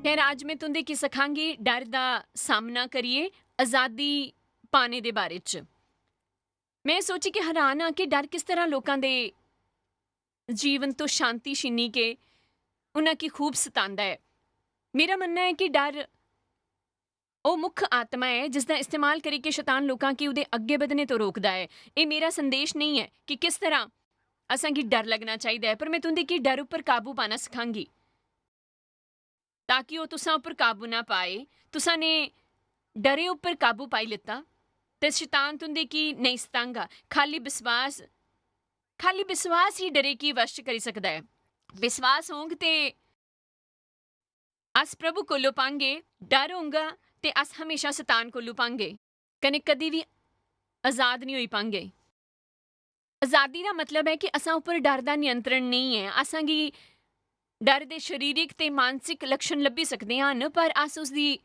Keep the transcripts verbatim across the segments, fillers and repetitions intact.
खैर, अज्ज में तुं'दे गी सखांगी डर दा सामना करियै अजादी पाने दे बारे च। में सोची के हैरान आं कि डर किस तरह लोकां दे जीवन तो शांति छीनी के उन्हां गी खूब सतांदा ऐ। मेरा मन्नना ऐ कि डर ओह मुख्य आत्मा ऐ जिसदा इस्तेमाल करियै शैतान लोकां गी उदे अग्गे बधने तो रोकदा ऐ। एह मेरा संदेश नेई ऐ कि किस तरह असां गी डर लगना चाहिदा ऐ, पर मैं तुंदे गी डर उप्पर काबू पाना सखांगी, ताकि ओह तुसां उप्पर काबू ना पाए। तुसां ने डरे उप्पर काबू पाई लैता, ते शैतान तुंदे गी नेई सतांगा। खाली विश्वास, खाली विश्वास ही डरे गी वश करी सकदा ऐ। विश्वास होंग ते अस प्रभु कोलों पांगे, डर होंगा ते अस हमेशा शैतान कोलों पांगे, कने कदी भी आजाद नहीं होई पांगे। आजादी दा मतलब ऐ कि असां उप्पर डर दा नियंत्रण नेईं ऐ। असां गी डर दे शारीरिक ते मानसिक लक्षण लब्भी सकदे हन, पर अस उसदी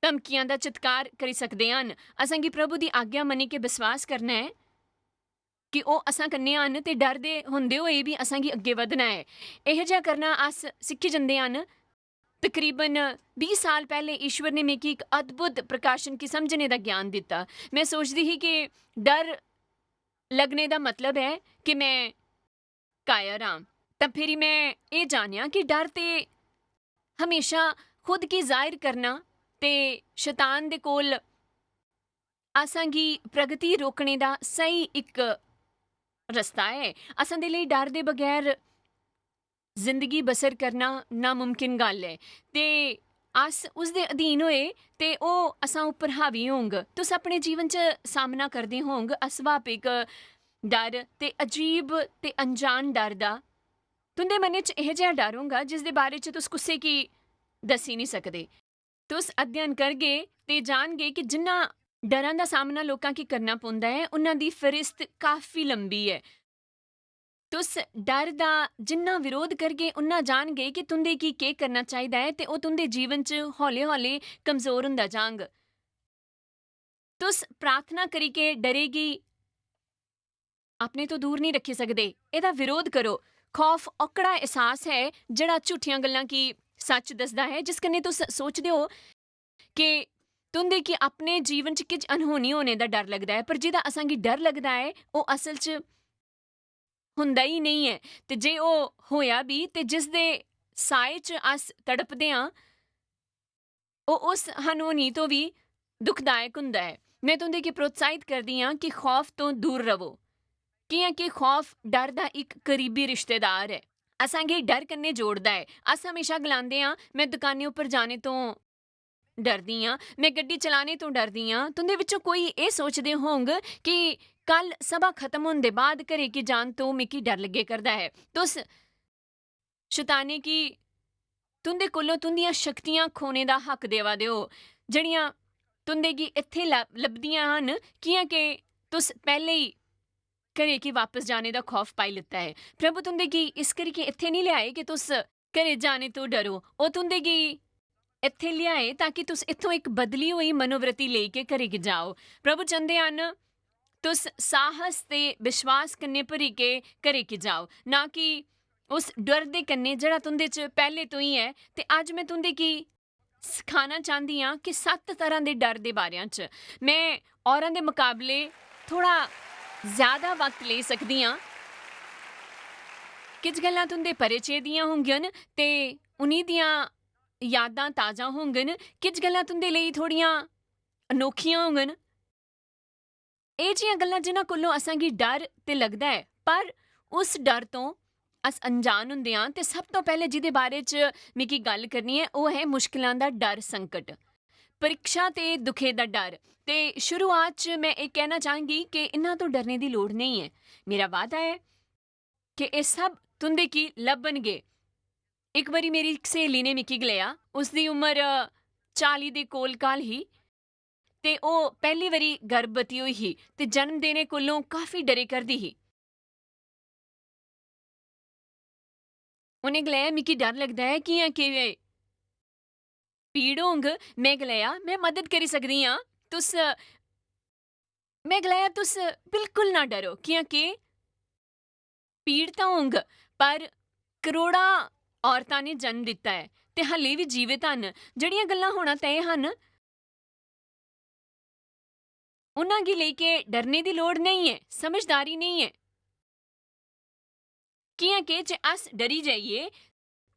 धमकियां दा चित्कार करी सकदे हन। असां गी प्रभु दी आज्ञा मन्नी के विश्वास करना ऐ कि ओह असां कन्नै हन ते डर दे होंदे होए बी असां गी अग्गें बधना ऐ। एह जेहा करना अस सिक्खी जंदे हन। तकरीबन बीह साल पैहले ईश्वर ने मिगी इक अद्भुत प्रकाशन गी समझने दा ज्ञान दित्ता। मैं सोचदी ही कि डर लगने दा मतलब ऐ कि मैं कायर आं। तां फिरी मैं एह जानेआ कि डर ते हमेशा खुद गी जाहिर करना ते शैतान दे कोल असां गी प्रगति रोकने दा स्हेई इक रस्ता ऐ। असां दे लेई डर दे बगैर जिंदगी बसर करना नामुमकिन गल्ल ऐ, ते अस उसदे अधीन होए ते ओह असां उप्पर हावी होंग। तुस अपने जीवन च सामना करदे होंग अस्वाभाविक डर ते अजीब ते अनजान डर दा। तुंदे मनै च एह जेहा डर होंगा जिसदे बारे च तुस कुसै गी दस्सी निं सकदे। तुस अध्ययन करगे ते जानगे कि जिन्ना डरां दा सामना लोकां गी करना पौंदा ऐ, उन्हां दी फरिस्त काफी लंबी ऐ। तुस डर दा जिन्ना विरोध करगे, उन्ना जानगे कि तुंदे गी केह करना चाहिदा ऐ ते ओह तुंदे जीवन च हौले-हौले कमजोर हुंदा जांग। तुस प्रार्थना करी के डरे गी अपने तो दूर नहीं रखी सकदे। एहदा विरोध करो। खौफ ओकड़ा एहसास ऐ जेहड़ा झूठियां गल्लां गी सच दसदा ऐ, जिस कन्नै तुस सोचदे हो कि तुंदे गी अपने जीवन च किश अनहोनी होने दा डर लगदा ऐ, पर जेहदा असां गी डर लगदा ऐ, ओह असल च हुंदा ही नेईं ऐ। ते जे ओह होया बी, ते जिस दे साए च अस तड़पदे आं, ओह उस अनहोनी तो भी दुखदायक हुंदा ऐ। मैं तुंदे गी प्रोत्साहित करदी आं कि खौफ तो दूर रवो, कियां कि खौफ डर दा इक करीबी रिश्तेदार ऐ। असां गी डर कन्नै जोड़दा ऐ। अस हमेशा गलांदे आं, "मैं दुकानें उप्पर जाने तो डरदी आं, मैं गड्डी चलाने तो डरदी आं।" तुंदे विचों कोई एह सोचदे होंग कि कल सभा खत्म होने दे बाद घरै गी जान तो मिगी डर लग्गे करदा ऐ। तुस शैताने गी तुंदे कोलों तुंदियां शक्तियां खोने दा हक देवा दे ओ, जेहड़ियां तुंदे गी इत्थें लब-, लभदियां हन, कियां के तुस पैहले ही घरै गी वापस जाने दा खौफ पाई लैता ऐ। प्रभु तुंदे गी इस करियै इत्थें नहीं ल्याए कि तुस घरै जाने तो डरो। ओह तुंदे गी इत्थें ल्याए ताकि तुस इत्थों इक बदली होई मनोवृत्ति लेई के घरै गी जाओ। प्रभु चांहदे हन तुस साहस ते विश्वास कन्नै भरी के घरै गी जाओ, ना कि उस डर दे कन्नै जेहड़ा तुंदे च पैहले तो ही ऐ। ते अज्ज मैं तुंदे गी सखाना चांहदी आं कि सत्त तरह दे डर दे बारे च। मैं औरां दे मकाबले थोड़ा ज्यादा वक्त लेई सकदी आं। किश गल्लां तुंदे परिचे दियां होंगन ते उ'नें दियां यादां ताजा होंगन। किश गल्लां तुंदे लेई थोड़ियां अनोखियां होंगन। एह जियां गल्लां जिन्हां कोलों असां गी डर ते लगदा ऐ, पर उस डर तों अस अनजान हुंदे आं। ते सब तों पैहले जिदे बारे च मिगी गल्ल करनी ऐ, ओह ऐ मुश्किलां दा डर, संकट, परीक्षा ते दुखे दा डर। ते शुरुआत च मैं एह कहना चाहंगी कि इन्हां तों डरने दी लोड़ नेई ऐ। मेरा वादा ऐ कि एह सब तुंदे गी लब्भन गे। इक बारी मेरी इक स्हेली ने मिगी गलाया, उसदी उम्र, अ, चाली दे कोल-काल ही, ते ओह पैहली बारी गर्भवती होई ही ते जन्म देने कोलों काफी डरे करदी ही। उ'नें गलाया, "मिगी डर लगदा ऐ, कि'यां के पीड़ होंग?" मैं गलाया, "मैं मदद करी सकदी आं, तुस," मैं गलाया, "तुस बिल्कुल ना डरो, कि'यां के पीड़ तां होंग, पर करोड़ां औरतां ने जन्म दित्ता ऐ, ते हल्ली बी जीवत हन। जेह्ड़ियां गल्लां होना तय हन, उन्हां गी लेई के डरने दी लोड़ नेईं ऐ, समझदारी नेईं ऐ। कि'यां के जे अस डरी जाइये,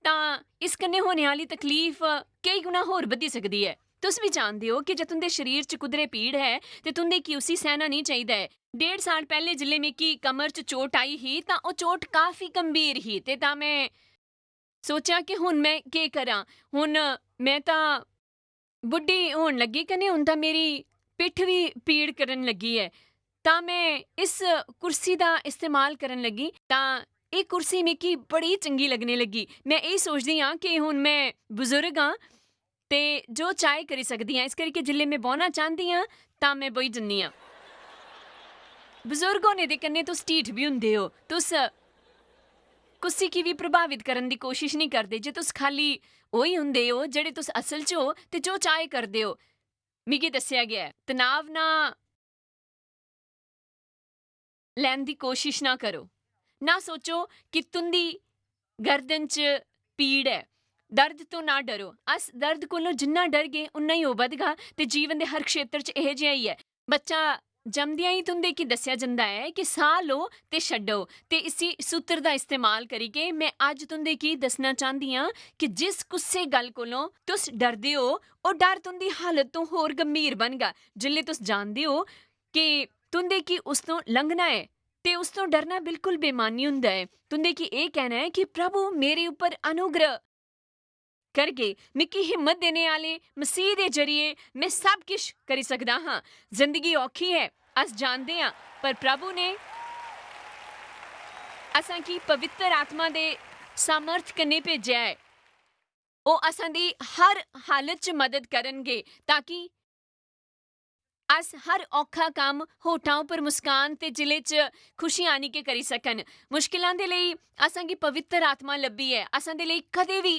तां इस कन्नै होने आह्ली तकलीफ केई गुणा होर बधी सकदी ऐ। तुस बी जानदे ओ कि जे तुं'दे शरीर च कुदरै पीड़ ऐ, ते तुं'दे की उसी सैह्ना नेईं चाहिदा ऐ। डेढ़ साल पैह्ले जिसलै मिगी कमर च चोट आई ही, तां ओह् चोट काफी गंभीर ही, ते तां में सोचेआ कि हुन में केह् करां? हुन में तां बुड्ढी होन लगी, कन्नै हुन तां मेरी पिट्ठ बी पीड़ करन लगी ऐ। तां में इस कुर्सी दा इस्तेमाल करन लगी, तां एह् कुर्सी मिगी बड़ी चंगी लग्गने लगी। में एह् सोचदी आं कि हुन में बजुर्ग आं ते जो चाहे करी सकदी आं, इस करियै जिसलै में बौह्ना चांह्दी आं, तां में बौही जन्नी आं। बजुर्ग होने दे कन्नै तुस ढीठ बी होंदे ओ, तुस कुसै गी बी प्रभावित करन दी कोशिश नेईं करदे। जे तुस खाल्ली ओही होंदे ओ जेह्ड़े तुस असल च ओ, ते जो चाहे करदे ओ, मिगी दस्सेआ गेआ ऐ, तनाव ना लैन दी कोशिश ना करो। ना सोचो कि तुं'दी गर्दन च पीड़ ऐ। दर्द तो ना डरो। अस दर्द कोलों जिन्ना डरगे, उन्ना ही ओह् बधगा। ते जीवन दे हर क्षेत्र च एह् जेहा ही ऐ। बच्चा जमदियां ही तुं'दे गी दस्सेआ जंदा ऐ कि साह् लो ते छड्डो। ते इसी सूत्र दा इस्तेमाल करियै में अज्ज तुं'दे गी दस्सना चांह्दी आं कि जिस कुसै गल्ल कोलों तुस डरदे ओ, ओह् डर तुं'दी हालत तो होर गंभीर बनगा। जिसलै तुस जानदे ओ कि तुं'दे गी उस तो लंघना ऐ, ते उस तो डरना बिल्कुल बेमानी हुंदा ऐ। तुं'दे गी एह् कहना ऐ कि प्रभु मेरे उप्पर अनुग्रह करगे, मिगी हिम्मत देने आह्ले मसीह दे जरिए में सब किश करी सकदा हां। जिंदगी औखी ऐ, अस जानदे आं, पर प्रभु ने असां गी पवित्र आत्मा दे सामर्थ कन्नै भेजेआ ऐ। ओह् असां दी हर हालत च मदद करनगे, ताकि अस हर औखा कम्म होठां उप्पर मुस्कान ते दिलै च खुशी आनियै करी सकन। मुश्किलां दे लेई असां गी पवित्र आत्मा लब्भी ऐ। असां दे लेई कदें बी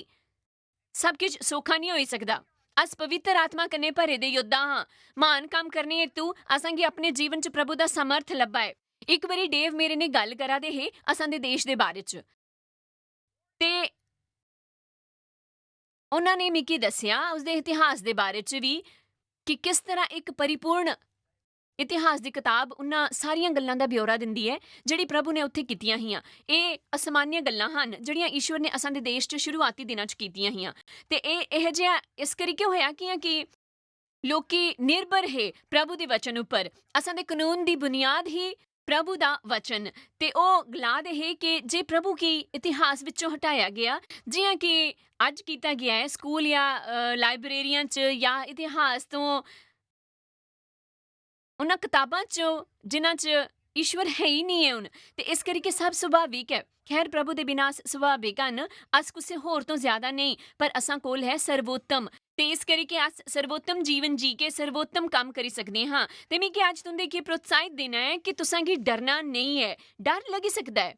सब किश सौखा निं होई सकदा। अस पवित्र आत्मा कन्नै भरे दे योद्धा हां। म्हान कम्म करने हेतु असां गी अपने जीवन च प्रभु दा समर्थ लब्भा ऐ। इक बारी डेव मेरे ने गल्ल करा दे हे असां दे देश दे बारे च। ते उन्हां ने मिगी दस्सेआ उसदे इतिहास दे बारे च बी कि किस तरह इक परिपूर्ण इतिहास दी कताब उन्हां सारियां गल्लां दा ब्यौरा दिंदी ऐ जेह्ड़ी प्रभु ने उत्थे कीतियां हियां। एह् असामान्य गल्लां हन जेह्ड़ियां ईश्वर ने असां दे देश च शुरुआती दिनां च कीतियां हियां। ते एह्, एह् जेहा इस करियै होया कि'यां कि लोकी निर्भर हे प्रभु दे वचन उप्पर। असां दे कानून दी बुनियाद ही प्रभु दा वचन। ते ओह् गला दे हे कि जे प्रभु गी इतिहास विचों हटाया गेआ, जि'यां कि अज्ज कीता गेआ ऐ स्कूल या, अ, लाइब्रेरियां च या इतिहास तो उन्हां कताबां च जिन्हां च ईश्वर है ही निं ऐ हुन, ते इस करियै सब सुभाविक ऐ। खैर, प्रभु दे बिना अस सुभाविक हन, अस कुसै होर तो ज्यादा नेईं, पर असां कोल है सर्वोत्तम। ते इस करियै अस सर्वोत्तम जीवन जी के सर्वोत्तम कम्म करी सकदे हां। ते मिगी अज्ज तुं'दे गी प्रोत्साहित देना ऐ कि तुसां गी डरना नेईं ऐ। डर लगी सकदा ऐ,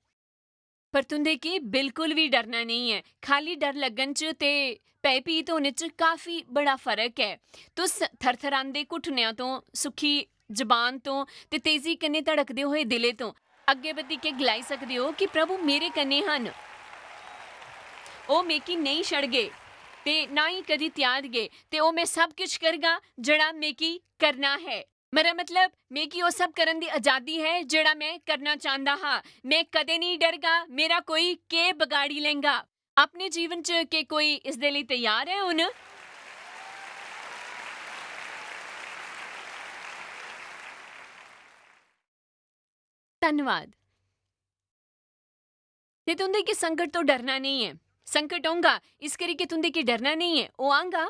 पर तुं'दे गी बिल्कुल बी डरना नेईं ऐ। खाल्ली डर लग्गन च ते भयभीत होने च काफी बड़ा फर्क ऐ। तुस थरथरांदे घुटनेआं तो, सुक्खी जबान तो ते तेजी कन्नै धड़कदे होए दिलै तो अग्गें बधी के गलाई सकदे ओ कि प्रभु मेरे कन्नै हन। ओह् मिगी नेईं छड़गे ते ना ही कदी त्यागगे, ते ओह् में सब किश करगा जेह्ड़ा मिगी करना है। मेरा मतलब, मिगी ओह् सब करन दी अजादी है जेह्ड़ा में करना चांह्दा हा। में कदें नेईं डरगा, मेरा कोई केह् बगाड़ी लैंगा। अपने जीवन च केह् कोई इसदे लेई त्यार ऐ हुन? धन्नवाद। ते तुं'दे गी संकट तो डरना नेईं ऐ। संकट औंगा, इस करी के तुं'दे गी डरना नेईं ऐ। ओह् आंगा,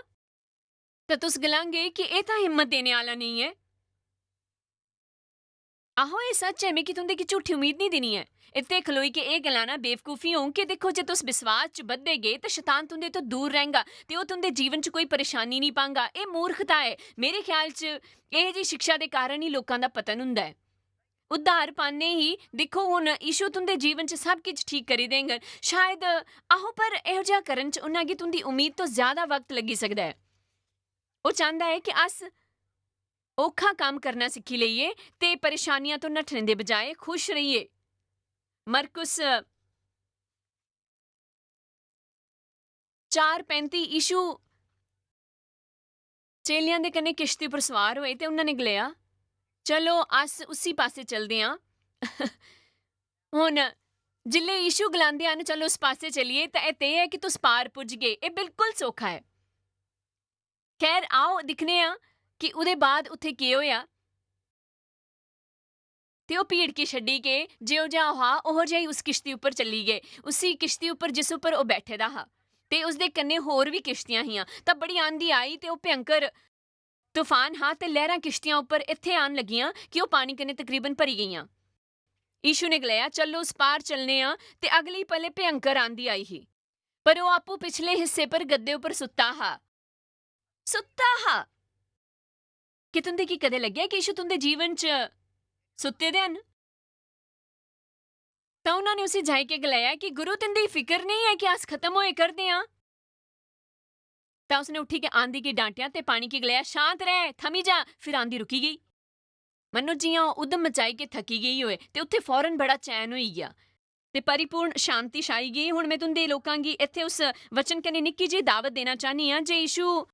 तां तुस गलांगे कि एह् तां हिम्मत देने आह्ला नेईं ऐ। आहो, एह् सच्च ऐ, मिगी तुं'दे गी झूठी उम्मीद नेईं देनी ऐ। इत्थै खलोई के एह् गलाना बेवकूफी होंग कि दिक्खो, जे तुस विश्वास च बधदे गे, तां शैतान तुं'दे तो दूर रैंह्गा ते ओह् तुं'दे जीवन च कोई परेशानी नेईं पांगा। एह् मूर्खता ऐ। मेरे ख्याल च एह् जी शिक्षा दे कारण ही लोकां दा पतन हुंदा ऐ। उद्धार पाने ही, दिक्खो, हुन यीशु तुं'दे जीवन च सब किश ठीक करी देंगन। शायद, आहो, पर एहो जेहा करन च उन्हां गी तुं'दी उम्मीद तो ज्यादा वक्त लग्गी सकदा ऐ। ओह् चांह्दा ऐ कि अस औखा कम्म करना सिक्खी लेइये ते परेशानियां तो नठने दे बजाय खुश रहिये। मरकुस चार पैंती यीशु चेलेआं दे कन्नै किश्ती पर सुआर होए ते उन्हां ने गलाया, "चलो, अस उसी पासे चलदे आं।" हुन जिल्लै यीशु गलांदे हन, "चलो, उस पासे चलिए," तां एह् तय ऐ कि तुस पार पुजगे। एह् बिल्कुल सौखा ऐ। खैर, आओ दिक्खने आं कि उ'दे बाद उत्थै केह् होआ। ते ओह् भीड़ गी छड्डी गे, जेहो जेहा ओह् हा, ओहो जेहा ही उस किश्ती उप्पर चली गे, उसी किश्ती उप्पर जिस उप्पर ओह् बैठे दा हा। ते उसदे कन्नै होर बी किश्तियां हियां। तां बड़ी आंधी आई ते ओह् भयंकर तूफान हा ते लैह्रां किश्तियां उप्पर इत्थै आन लगियां कि ओह् पानी कन्नै तकरीबन भरी गेइयां। यीशु ने गलाया, "चलो, उस पार चलने आं।" ते अगले पले भयंकर आंधी आई ही, पर ओह् आपूं पिछले हिस्से पर गद्दे उप्पर सुत्ता हा। सुत्ता हा। क्या तुं'दे गी कदें लग्गेआ कि यीशु तुं'दे जीवन च सुत्ते दे हन? तां उन्हां ने उसी जाई के गलाया कि, "गुरु, तुं'दी फिकर नेईं ऐ कि अस खत्म होए करदे आं?" तां उसने उठी के आंधी गी डांटेआ ते पानी गी गलाया, "शांत रह, थमी जा।" फिर आंधी रुकी गेई। मन्नो जि'यां ओह् उद्दम मचाई के थकी गेई होए ते उत्थै फौरन बड़ा चैन होई गेआ ते परिपूर्ण शांति छाई गेई। हुन में तुं'दे लोकां गी इत्थै उस वचन कन्नै निक्की जेही दावत देना चाह्न्नी आं जे यीशु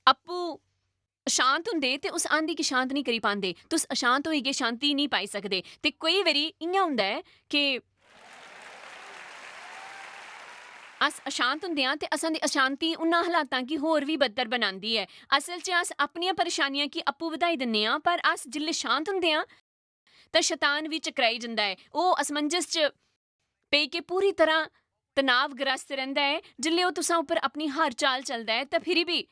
आपूं अशांत होंदे ते उस आंधी गी शांत निं करी पांदे। तुस अशांत होई गे शांति निं पाई सकदे। ते केई बारी इ'यां होंदा ऐ कि अस अशांत होंदे आं ते असां दी अशांति उन्हां हालातां गी होर बी बदतर बनांदी ऐ। असल च अस अपनियां परेशानियां गी आपूं बधाई दिन्ने आं, पर अस जिसलै शांत होंदे आं, तां शतान बी चकराई जंदा ऐ। ओह् असमंजस च पेई के पूरी तरह तनावग्रस्त रैंह्दा ऐ। जिसलै ओह् तुसां उप्पर अपनी हर चाल चलदा ऐ, तां फिरी बी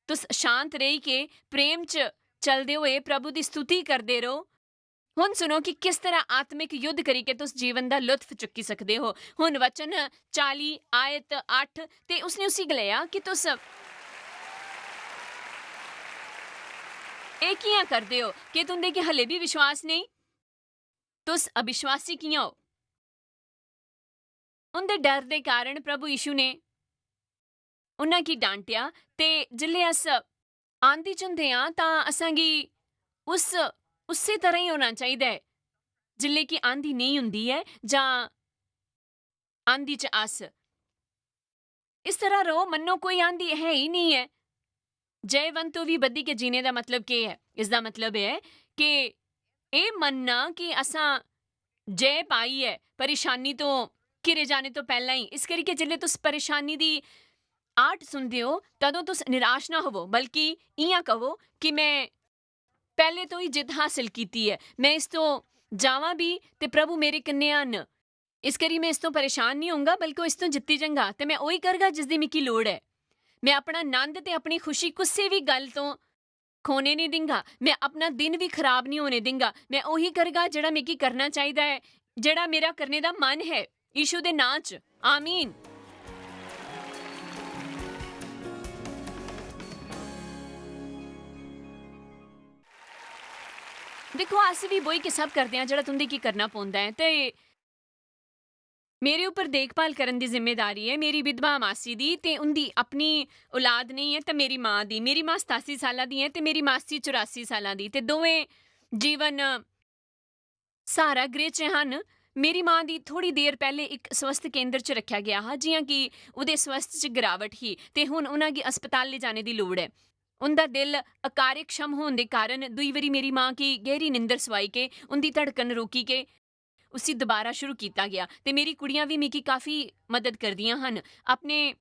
तुस शांत रेही के प्रेम च चलदे होए प्रभु दी स्तुति करदे र'वो। हुन सुनो कि किस तरह आत्मिक युद्ध करी के तुस जीवन दा लुत्फ चुक्की सकदे हो। हुन वचन चाली, आयत अट्ठ, ते उसने उसी गलाया कि तुस एह् कि'यां करदे ओ? केह् तुं'दे गी हले बी विश्वास नेईं? तुस अविश्वासी कि'यां ओ? उं'दे डर दे कारण प्रभु यीशु ने उन्हां गी डांटेआ। ते जिसलै अस आंधी च होंदे आं, तां असांगी उस, उस्सै तरह ही होना चाहिदा ऐ, जिसलै कि आंधी नेईं होंदी ऐ जां आंधी च अस। इस तरह र'वो, मन्नो कोई आंधी है ही नेईं ऐ। जयवंत होई बधी के जीने दा मतलब केह् ऐ? इसदा मतलब एह् ऐ कि एह् मन्नना कि असां जय पाई ऐ परेशानी तो घिरे जाने तो पैह्लें ही। इस करियै जिसलै तुस परेशानी दी आहट सुनदे ओ, तदों तुस निराश ना होवो, बल्कि इ'यां कहो कि "में पैह्ले तो ही जित्त हासल कीती ऐ, में इस तो जावां बी ते प्रभु मेरे कन्नै हन। इस करी में इस तो परेशान निं होंगा, बल्कि इस तो जित्ती जंगा, ते में ओही करगा जिसदी मिगी लोड़ ऐ। में अपना नंद ते अपनी खुशी कुसै बी गल्ल तो खोने निं दिंगा, में अपना दिन बी खराब निं होने दिंगा। में ओही करगा जेह्ड़ा मिगी करना चाहिदा ऐ, जेह्ड़ा मेरा करने दा मन है, यीशु दे नां च। आमीन।" दिक्खो, अस बी बोही के सब करदे आं जेह्ड़ा तुं'दे गी करना पौंदा ऐ, ते मेरे उप्पर देखभाल करन दी जिम्मेदारी ऐ मेरी विधवा मासी दी, ते उं'दी अपनी औलाद नेईं ऐ, ते मेरी मां दी। मेरी मां सतासी साल्ला दी ऐ ते मेरी मासी चौरासी साल्ला दी, ते दोवें जीवन सहारा गृह च हन। मेरी मां दी थोड़ी देर पैह्ले इक स्वस्थ केंद्र च रक्खेआ गेआ हा, जि'यां कि उ'दे स्वस्थ च गिरावट ही, ते हुन उ'नां गी अस्पताल ले जाने दी लोड़ ऐ। उं'दा दिल अकार्यक्षम होन दे कारण दूई बारी मेरी मां गी गैह्री निंदर सुआई के उं'दी धड़कन रोकी के उसी दोबारा शुरू कीता गेआ, ते मेरी कुड़ियां बी मिगी काफी मदद करदियां हन। अपने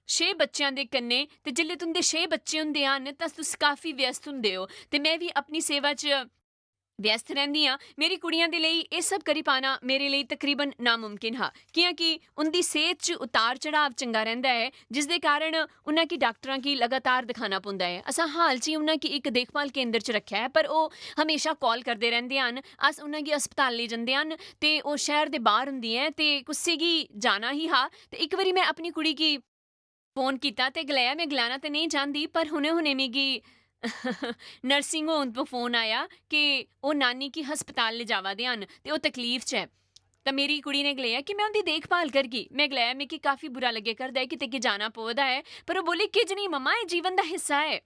छे बच्चेआं दे कन्नै, ते जिसलै तुं'दे छे बच्चे होंदे हन, तां तुस काफी व्यस्त होंदे ओ, ते में बी अपनी सेवा च व्यस्त रैंह्दी आं। मेरी कुड़ियां दे लेई एह् सब करी पाना मेरे लेई तकरीबन नामुमकिन हा, कि'यां कि उं'दी सेह्त च उतार-चढ़ाव चंगा रैंह्दा ऐ, जिसदे कारण उ'नें गी डाक्टरां गी लगातार दखाना पौंदा ऐ। असां हाल च ही उ'नें गी इक देखभाल केंदर च रक्खेआ ऐ, पर ओह् म्हेशां call करदे रैंह्दे हन। अस उ'नें गी अस्पताल लेई जंदे हन, ते ओह् शैह्र दे बाह्र होंदी ऐ, ते कुसै गी जाना ही हा, ते इक बारी में अपनी कुड़ी गी फोन कीता ते गलाया, "में गलाना ते नेईं चांह्दी, पर हुनै-हुनै मिगी nursing home तो फोन आया कि ओह् नानी गी हस्पताल लेजावा दे हन ते ओह् तकलीफ च ऐ।" तां मेरी कुड़ी ने गलाया कि में उं'दी देखभाल करगी। में गलाया, "मिगी काफी बुरा लग्गेआ करदा ऐ कि तेगी जाना पवा दा ऐ।" पर ओह् बोली, "की जनेही मम्मा, एह् जीवन दा हिस्सा ऐ।"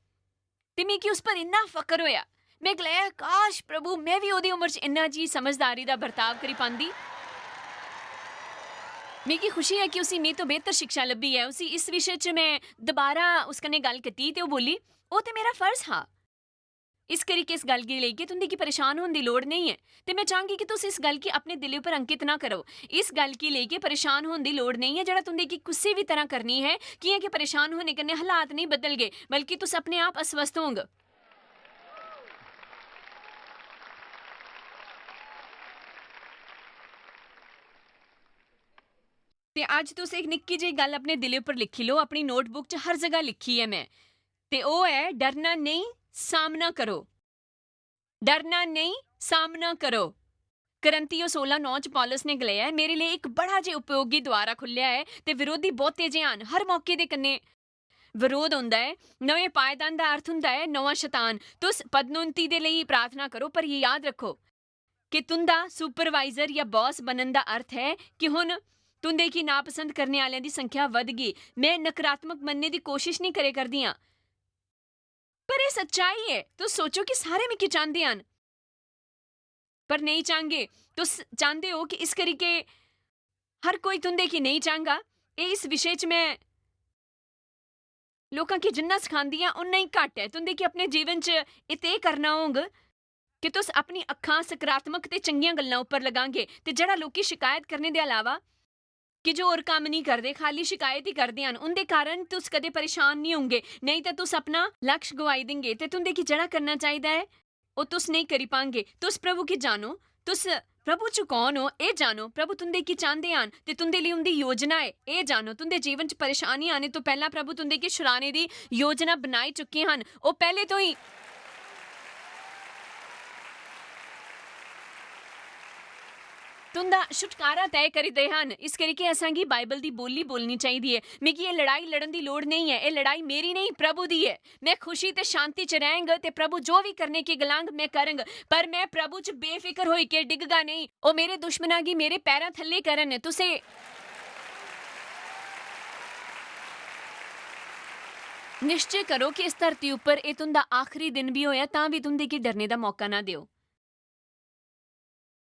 ते मिगी उस पर इन्ना फकर होआ। में गलाया, "काश प्रभु, में बी ओह्दी उम्र च इन्ना जी समझदारी दा बर्ताव करी पांदी।" मिगी खुशी ऐ कि उसी मी तो बेहतर शिक्षा लब्भी ऐ। उसी इस विशे च में दोबारा उस कन्नै गल्ल कीती ते ओह् बोली, "ओह् ते मेरा फर्ज हा।" इस करी कि इस गल्ल गी लेइयै तुं'दे गी परेशान होन दी लोड़ नेईं ऐ। ते में चाह्‌गी कि तुस इस गल्ल गी अपने दिलै उप्पर अंकित ना करो। इस गल्ल गी लेइयै परेशान होन दी लोड़ नेईं ऐ, जेह्ड़ा तुं'दे गी कुसै बी तरह करनी ऐ, कि'यां कि परेशान होने कन्नै हालात नेईं बदलगे, बल्कि तुस अपने आप अस्वस्थ होंग। ते अज्ज तुस इक निक्की जेही गल्ल अपने दिलै उप्पर लिखी लो, अपनी नोटबुक च हर जगह लिखी ऐ में। ते ओह् ऐ, "डरना नेईं, सामना करो।" डरना नेईं, सामना करो। करंथियो सोलां नौ च पौलुस ने गलाया ऐ, "मेरे लेई इक बड़ा जे उपयोगी द्वारा खु'ल्लेआ ऐ ते विरोधी बहुते जे हन।" हर मौके दे कन्नै विरोध होंदा ऐ। नमें पायदान दा अर्थ होंदा ऐ नमां शतान। तुस पदोन्नति दे लेई प्रार्थना करो, पर एह् याद रक्खो कि तुं'दा सुपरवाइजर या बॉस बनन दा अर्थ ऐ कि हुन तुं'दे गी नापसंद करने आह्लें दी संख्या बधगी। में नकारात्मक बनने दी कोशश नेईं करे करदी आं, पर एह् सच्चाई ऐ। तुस सोचो कि सारे मिगी चांह्‌दे हन, पर नेईं चांह्‌गे। तुस चांह्‌दे ओ कि इस करी के हर कोई तुं'दे गी नेईं चांह्‌गा। एह् इस विशे च में लोकां गी जिन्ना सखांदी आं, उन्ना ही घट्ट ऐ। तुं'दे गी अपने जीवन च एह् तय करना होग कि तुस अपनी अक्खां सकारात्मक ते चंगियां गल्लां उप्पर लगांगे, ते जेह्ड़ा लोकी शिकायत करने दे अलावा किश होर कम्म निं करदे, खाल्ली शिकायत ही करदे हन, उं'दे कारण तुस कदें परेशान निं होंगे, नेईं तां तुस अपना लक्ष्य गोआई देंगे ते तुं'दे गी जेह्ड़ा करना चाहिदा ऐ, ओह् तुस नेईं करी पांगे। तुस प्रभु गी जानो, तुस प्रभु च कौन ओ, एह् जानो। प्रभु तुं'दे गी चांह्‌दे हन ते तुं'दे लेई उं'दी योजना ऐ, एह् जानो। तुं'दे जीवन च परेशानी आने तो पैह्‌ला प्रभु तुं'दे गी छुड़ाने दी योजना बनाई चुके हन। ओह् पैह्‌ले तो ही तुं'दा छुटकारा तय करी दे हन। इस करी के असें गी बाइबल दी बोली बोलनी चाहिदी ऐ। मिगी एह् लड़ाई लड़न दी लोड़ नेईं ऐ। एह् लड़ाई मेरी नेईं, प्रभु दी ऐ। में खुशी ते शांति च रैंह्‌ग ते प्रभु जो बी करने गी गलांग, में करंग। पर में प्रभु च बेफिकर होई के डिगगा नेईं। ओह् मेरे दुश्मनां गी मेरे पैरां थल्ले करन। तुसें निश्चय करो कि इस धरती उप्पर एह् तुं'दा आखरी दिन बी होऐ, तां बी तुं'दे गी डरने दा मौका ना देओ।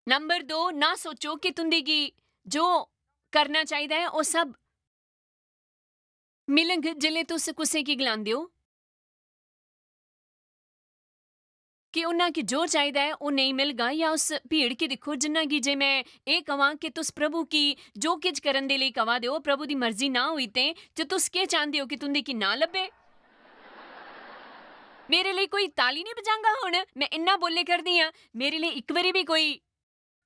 नंबर दो, ना सोचो कि तुं'दे गी जो करना चाहिदा ऐ, ओह् सब मिलग। जिसलै तुस कुसै गी गलांदे ओ कि उन्ना गी जो चाहिदा ऐ, ओह् नेईं मिलगा, या उस भीड़ गी दिक्खो, जिन्ना गी जे में एह् कवां कि तुस प्रभु गी जो किश करन दे लेई कवा दे ओ, प्रभु दी मर्जी ना होई ते, ते तुस केह् चांह्‌दे ओ कि तुं'दे गी ना लब्भे? मेरे लेई कोई ताली निं बजांगा हुन? में इन्ना बोल्ले करदी आं, मेरे लेई इक बारी बी कोई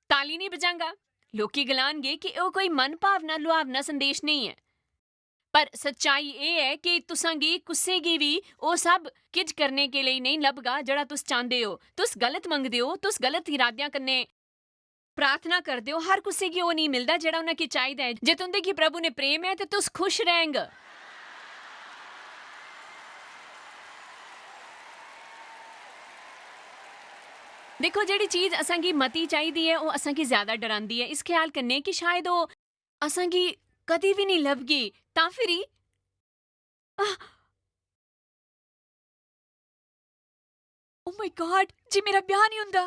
ताली निं बजांगा? लोकी गलानगे कि ओह् कोई मन भावना लुहावना संदेश नेईं ऐ। पर सच्चाई एह् ऐ कि तुसां गी कुसै गी बी ओह् सब किश करने के लेई नेईं लभगा जेह्ड़ा तुस चांह्‌दे ओ। तुस गलत मंगदे ओ, तुस गलत इरादेआं कन्नै प्रार्थना करदे ओ। हर कुसै गी ओह् नेईं मिलदा जेह्ड़ा उ'नें गी चाहिदा ऐ। जे तुं'दे गी प्रभु ने प्रेम ऐ ते तुस खुश रैंह्‌ग। दिक्खो, जेह्ड़ी चीज असें गी मती चाहिदी ऐ, ओह् असें गी ज्यादा डरांदी ऐ, इस ख्याल कन्नै कि शायद ओह् असें गी कदी बी नेईं लभगी। तां फिरी, आह! Oh my God, जे मेरा ब्याह् नेईं होंदा,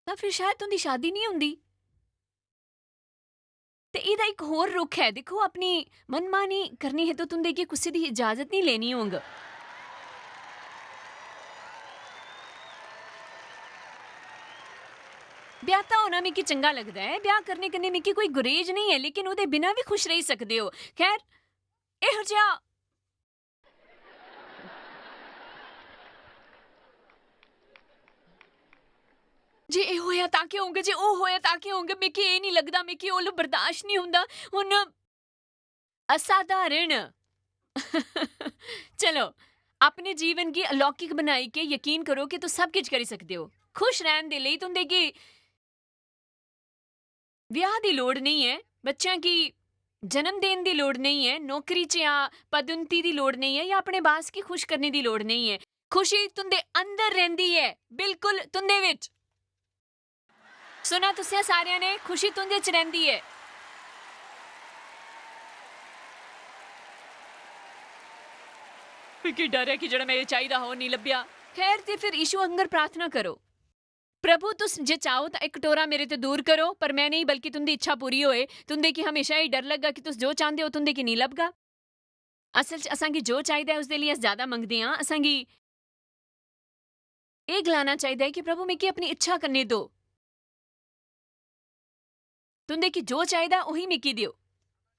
तां फिर शायद तुं'दी शादी नेईं होंदी। ते एह्दा इक होर रुख ऐ, दिक्खो, अपनी मनमानी करने हेतु तुं'दे गी कुसै दी इजाजत नेईं लेनी होंग। ब्याह्ता होना मिगी चंगा लगदा ऐ, ब्याह् करने कन्नै मिगी कोई गुरेज नेईं ऐ, लेकिन ओह्दे बिना बी खुश रेही सकदे ओ। खैर, एहो जेहा जे एह् होया तां केह् होंग, जे ओह् होया तां केह् होंग, मिगी एह् निं लगदा, मिगी ओह् बर्दाश्त निं होंदा। हुन असाधारण। चलो, अपने जीवन गी अलौकिक बनाई के यकीन करो कि तुस सब किश करी सकदे ओ। खुश रैह्‌न दे लेई तुं'दे गी ब्याह् दी लोड़ नेईं ऐ, बच्चें गी जन्म देन दी लोड़ नेईं ऐ, नौकरी च जां पदोन्नति दी लोड़ नेईं ऐ, जां अपने बास गी खुश करने दी लोड़ नेईं ऐ। खुशी तुं'दे अंदर रैंह्‌दी ऐ, बिल्कुल तुं'दे बिच। सुना तुसें सारेआं ने, खुशी तुं'दे च रैंह्‌दी ऐ। मिगी डर ऐ कि जेह्ड़ा में एह् चाहिदा हा, ओह् नेईं लब्भेआ। खैर, ते फिर यीशु आंगर प्रार्थना करो। "प्रभु, तुस जे चाहो तां इक कटोरा मेरे ते दूर करो, पर मैं नेईं, बल्कि तुंदी इच्छा पूरी होए।" तुंदे की हमेशा एह् डर लग्गा कि तुस जो चांह्दे ओ, तुंदे की नेईं लभगा। असल च असांगी जो चाहिदा ऐ, उसदे लेई अस ज्यादा मंगदे आं। असांगी एह् गलाना चाहिदा ऐ कि, "प्रभु, मिगी अपनी इच्छा करने दो। तुंदे की जो चाहिदा, ओही मिगी देओ।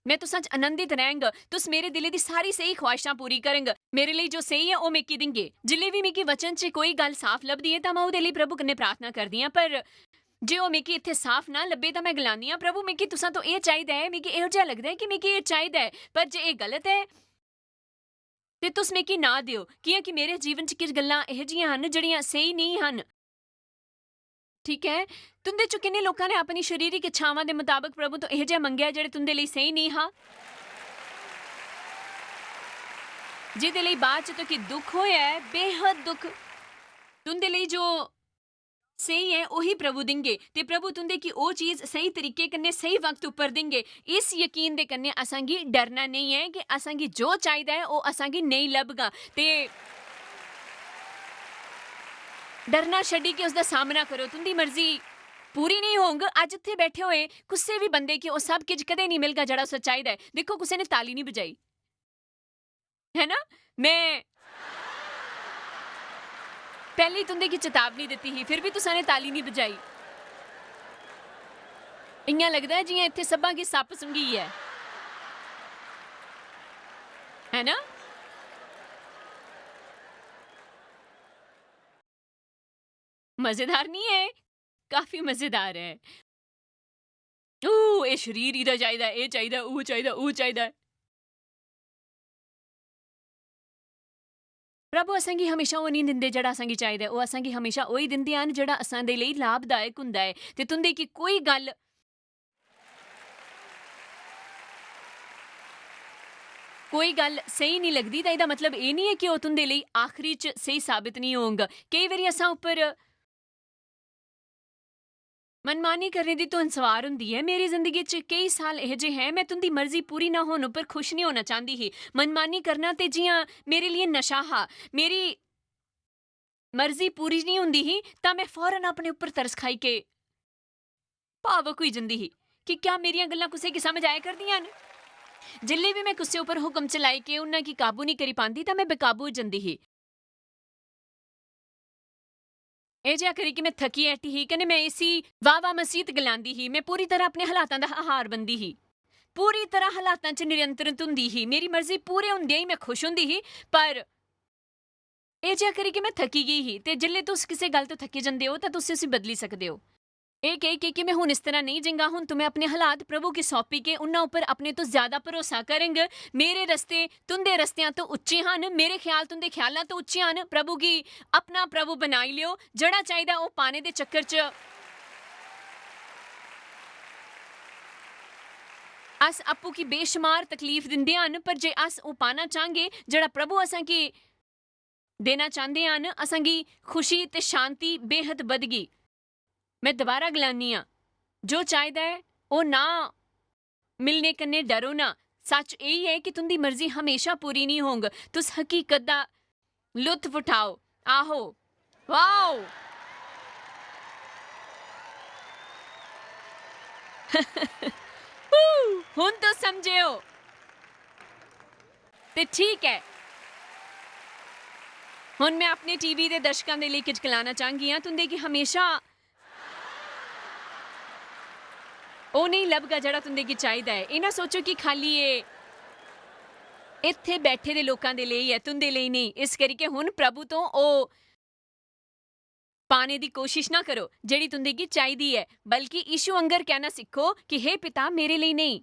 मैं तुसां च आनंदित रैंह्ग। तुस मेरे दिलै दी सारी स्हेई ख्वाहिशां पूरी करंग। मेरे लेई जो स्हेई ऐ, ओह् मिगी दिंगे।" जिसलै बी मिगी वचन च कोई गल्ल साफ लभदी ऐ, तां मैं ओह्दे लेई प्रभु कन्नै प्रार्थना करदी आं। पर जे ओह् मिगी इत्थै साफ ना लब्भे, तां मैं गलानी आं, "प्रभु, मिगी तुसां तो एह् चाहिदा ऐ, मिगी एह् जेहा लगदा ऐ कि मिगी एह् चाहिदा ऐ, पर जे एह् गलत ऐ, ते तुस मिगी ना देओ, कि'यां कि मेरे जीवन च किश गल्लां एह् जिहियां हन, जेह्ड़ियां स्हेई नेईं हन।" ठीक ऐ, तुंदे चो किन्ने लोकां ने अपनी शरीरक इच्छावां दे मताबक प्रभु तो एह् जेहा मंगेआ, जेह्ड़े तुंदे लेई स्हेई नेईं हा, जेह्दे लेई बाद च तुगी दुख होया ऐ, बेहद दुख? तुंदे लेई जो स्हेई ऐ, ओही प्रभु दिंगे, ते प्रभु तुंदे की ओह् चीज स्हेई तरीके कन्नै, स्हेई वक्त उप्पर दिंगे। इस यकीन दे कन्नै असांगी डरना नेईं ऐ कि असांगी जो चाहिदा ऐ, ओह् असांगी नेईं लभगा। ते डरना छड्डी के उसदा सामना करो। तुंदी मर्जी पूरी नेईं होंग। अज्ज इत्थै बैठे होए कुसै बी बंदे की ओह् सब किश कदें नेईं मिलगा जेह्ड़ा उस चाहिदा ऐ। दिक्खो, कुसै ने ताली नेईं बजाई, है ना? मैं पैह्लें तुंदे की चेतावनी दित्ती ही, फिर भी तुसां ने ताली नेईं बजाई। इ'यां लगदा ऐ जि'यां इत्थै सब्भां गी सप्प सुंघी ऐ, है ना? मजेदार निं ऐ? काफी मजेदार ऐ। "ऊ, एह् शरीर इ'दा चाहिदा, एह् चाहिदा, ऊ चाहिदा, ऊ चाहिदा।" प्रभु असेंगी हमेशा ओह् निं दिंदे जेह्ड़ा असेंगी चाहिदा ऐ। ओह् असेंगी हमेशा ओही दिंदे हन जेह्ड़ा असां दे लेई लाभदायक हुंदा ऐ। ते तुंदे की कोई गल्ल, कोई गल्ल स्हेई निं लगदी, तां एह्दा मतलब एह् निं ऐ कि ओह् तुंदे लेई आखरी च स्हेई साबत निं होंग। केई बारी असां उप्पर मनमानी करने दी धुन सवार हुंदी ऐ। मेरी जिंदगी च केई साल एह् जे हैं, मैं तुंदी मर्जी पूरी ना होने उप्पर खुश निं होना चांह्दी ही। मनमानी करना ते जि'यां मेरे लिए नशा हा। मेरी मर्जी पूरी निं हुंदी ही, तां मैं फौरन अपने उप्पर तरस खाई के भावुक होई जंदी ही कि क्या मेरियां गल्लां कुसै गी समझ आया करदियां न? जिसलै बी मैं कुसै उप्पर हुकम चलाई के उन्ना गी काबू निं करी पांदी, तां मैं बेकाबू होई जंदी ही। एह् जेहा करी कि मैं थकी ऐटी ही, कन्नै मैं इसी वाह-वाह मसीत गलांदी ही। मैं पूरी तरह अपने हालातां दा आहार बनदी ही, पूरी तरह हालातां च नियंत्रित हुंदी ही। मेरी मर्जी पूरे हुंदियां ही मैं खुश हुंदी ही, पर एह् जेहा करी कि मैं थकी गेई ही। ते जिसलै तुस किसे गल्ल तो थकी जंदे ओ, तां तुस इसी बदली सकदे ओ। एह् कही के कि मैं हुन इस तरह नेईं जींगा, हुन तो मैं अपने हालात प्रभु गी सौंपी के उन्ना उप्पर अपने तो ज्यादा भरोसा करंग। मेरे रस्ते तुंदे रस्तेआं तो उच्चे हन, मेरे ख्याल तुंदे ख्यालां तो उच्चे हन। प्रभु गी अपना प्रभु बनाई लेओ। जेह्ड़ा चाहिदा ओह् पाने दे चक्कर च अस आपूं गी बेशुमार तकलीफ दिंदे हन, पर जे अस ओह् पाना चाहंगे जेह्ड़ा प्रभु असेंगी देना चांह्दे हन, असेंगी खुशी ते शांति बेहद बधगी। मैं दोबारा गलानी आं, जो चाहिदा ऐ, ओह् ना मिलने कन्नै डरो ना। सच्च एही ऐ कि तुंदी मर्जी हमेशा पूरी निं होंग। तुस हकीकत दा लुत्फ उठाओ। आहो, वाओ। हू, हुन तुस समझे ओ। ते ठीक ऐ, हुन मैं अपने टीवी दे दर्शकां दे लेई किश गलाना चांह्गी आं। तुंदे गी हमेशा ओह् नेईं लभगा जेह्ड़ा तुंदे गी चाहिदा ऐ। एह् ना सोचो कि खाली एह् इत्थै बैठे दे लोकां दे लेई ऐ, तुंदे लेई नेईं। इस करियै हुन प्रभु तो ओह् पाने दी कोशिश ना करो जेह्ड़ी तुंदे गी चाहिदी ऐ, बल्कि यीशु आंगर कहना सिक्खो कि हे पिता, मेरे लेई नेईं,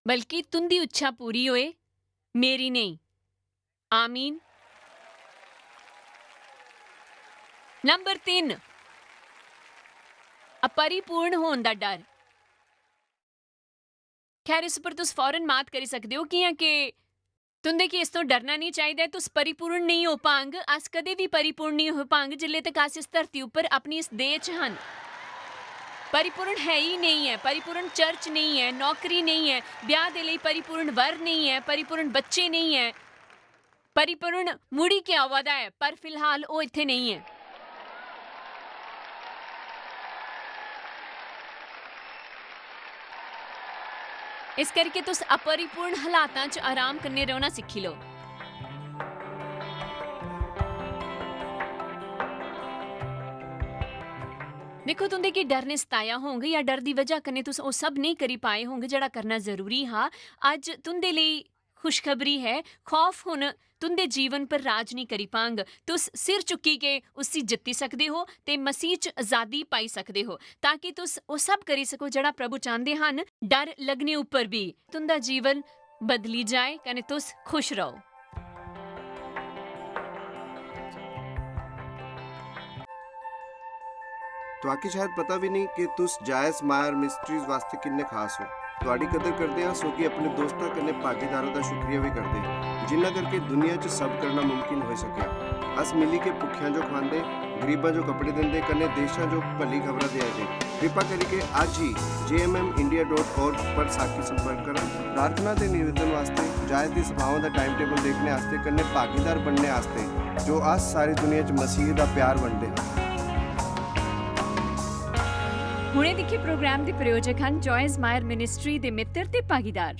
बल्कि तुंदी इच्छा पूरी होए, मेरी नेईं। आमीन। नंबर तिन्न, अपरिपूर्ण होन दा डर। खैर, इस पर तुस फौरन मात करी सकदे ओ, कि'यां के तुंदे गी इस तो डरना निं चाहिदा ऐ। तुस परिपूर्ण नेईं हो पांग, अस कदें बी परिपूर्ण नेईं हो पांग, जिल्ले तक अस इस धरती उप्पर अपनी इस देह च हन। परिपूर्ण है ही नेईं ऐ, परिपूर्ण चर्च नेईं ऐ, नौकरी नेईं ऐ, ब्याह दे लेई परिपूर्ण वर नेईं ऐ, परिपूर्ण बच्चे नेईं ऐ। परिपूर्ण मुड़ी के आवा दा ऐ, पर फिलहाल ओह् इत्थै नेईं ऐ। इस करके तुस अपरिपूर्ण हालातां च आराम कन्नै रौह्ना सिक्खी लो। दिक्खो, तुं'दे गी डर ने सताया होंग जां डर दी वजह कन्नै तुस ओह् सब नेईं करी पाए होंग जेह्ड़ा करना जरूरी हा। अज्ज तुं'दे लेई खुशखबरी है, खौफ हुन तुं'दे जीवन पर राज नेईं करी पांग। तुस सिर चुक्की के उसी जित्ती सकदे हो ते मसीह च अजादी पाई सकदे हो, ताकि तुस ओह् सब करी सको जेह्ड़ा प्रभु चांह्दे हन। डर लगने उप्पर भी तुं'दा जीवन बदली जाए कने तुस खुश रहो। तुआकी शायद पता भी नहीं कि तुस जायस मायर मिस्ट्रीज वास्ते किन्ने खास हो। तुआडी कदर करदे हां, सोगी अपने दोस्तां कन्नै भागीदारों दा शुक्रिया भी करदे हां, जिन्ना करके दुनिया च सब करना मुमकिन होई सकेआ। अस मिली के भुक्खेआं जो खवांदे, गरीबां जो कपड़े दिंदे, कन्नै देशां जो भली खबरां देआ दे। कृपा करिके अज्ज ही J M M India dot org पर साकी संपर्क करो। प्रार्थना ते निवेदन वास्ते, जायस दी सभाओं दा टाइम टेबल देखने आस्ते, कन्नै भागीदार बनने आस्ते, जो अस सारी दुनिया च मसीह दा प्यार बंडदे हां। हुणे दिक्खे प्रोग्राम दे प्रायोजक हन जॉयस मायर मिनिस्ट्री दे मित्र ते भागीदार।